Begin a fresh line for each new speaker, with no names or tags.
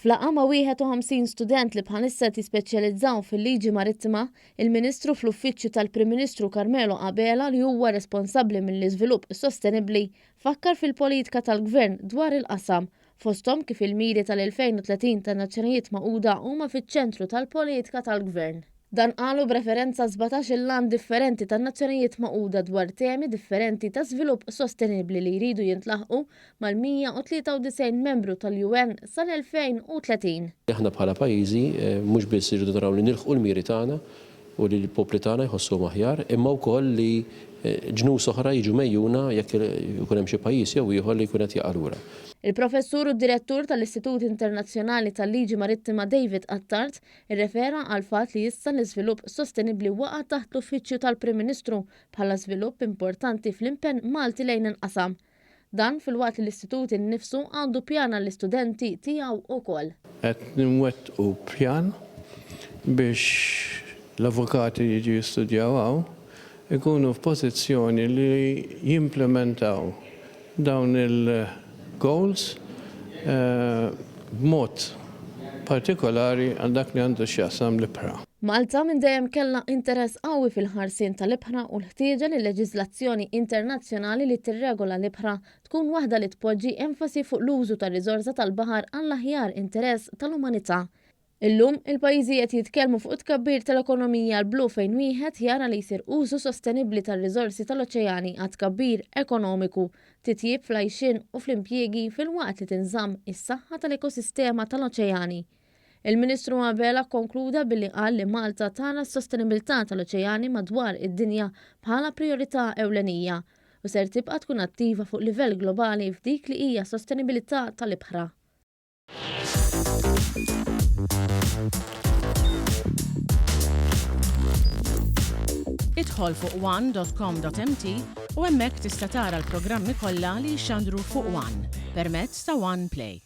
F'laqgħa ma' 51 student li bħalissa qed jispeċjalizzaw fil-liġi marittima, il-Ministru fl-Uffiċċju tal-Prim Ministru Carmelo Abela li huwa responsabbli mill-iżvilupp sostenibbli fakkar fil-politika tal-Gvern dwar il-qasam, fosthom kif il-miri tal-2030 tan-Nazzjonijiet Magħquda huma fiċ-ċentru tal-politika tal-Gvern. Dan qalu b'referenza għas-sbatax-il għan differenti tan-Nazzjonijiet Magħquda dwar temi differenti ta' żvilupp sostenibbli li jridu jintlaħqu mal-193 membru tal-UN sal-2030.
Aħna bħala pajjiżi mhux biss irridu naraw li nilħqu l-miri tagħna u li l-popli tagħna jħossuhom aħjar, imma wkoll li ġnus oħra jiġu megħjuna jekk ikun hemm xi pajjiż jew ieħor li jkun qed jaqa' lura.
Il-Professur u d-Direttur tal-Istitut Internazzjonali tal-Liġi Marittima David Attard Irrefera għall-fatt li issa l-iżvilupp sostenibbli waqa' taħt l-Uffiċċju tal-Prim Ministru bħala żvilupp importanti fl-impenn Malti lejn il-qasam. Dan filwaqt li l-istitut innifsu għandu pjan għall-istudenti tiegħu ukoll.
Qed nwettqu pjan biex l-avukati li jiġu jistudjaw hawn ikunu f'pożizzjoni li jimplimentaw dawn il-goals b'mod partikolari għal dak li għandu x'jaqsam l-ibħra.
Malta minn dejjem kellha interess qawwi fil-ħarsien tal-ibħra u l-ħtieġa li l-leġiżlazzjoni internazzjonali li tirregola l-ibħra tkun waħda li tpoġġi enfasi fuq l-użu tar-riżorsa tal-baħar għall-aħjar interess tal-umanità. Illum, il-pajjiżi qed jitkellmu fuq it-tkabbir tal-ekonomija l-blu fejn wieħed jara li jsir użu sostenibbli tar-riżorsi tal-oċeani għat-tkabbir ekonomiku, titjib fl-għajxien u fl-impjiegi filwaqt li tinżamm is-saħħa tal-ekosistema tal-oċeani. Il-Ministru Abela kkonkluda billi qal li Malta tara s-sostenibilità tal-oċeani madwar id-dinja bħala prijorità ewlenija u ser tibqa' tkun attiva fuq livell globali f'dik li hija sostenibilità tal-ibħra.
Idħol fuq one.com.mt u hemmhekk tista' tara l-programmi kollha li jixxandru fuq One permezz ta' One Play.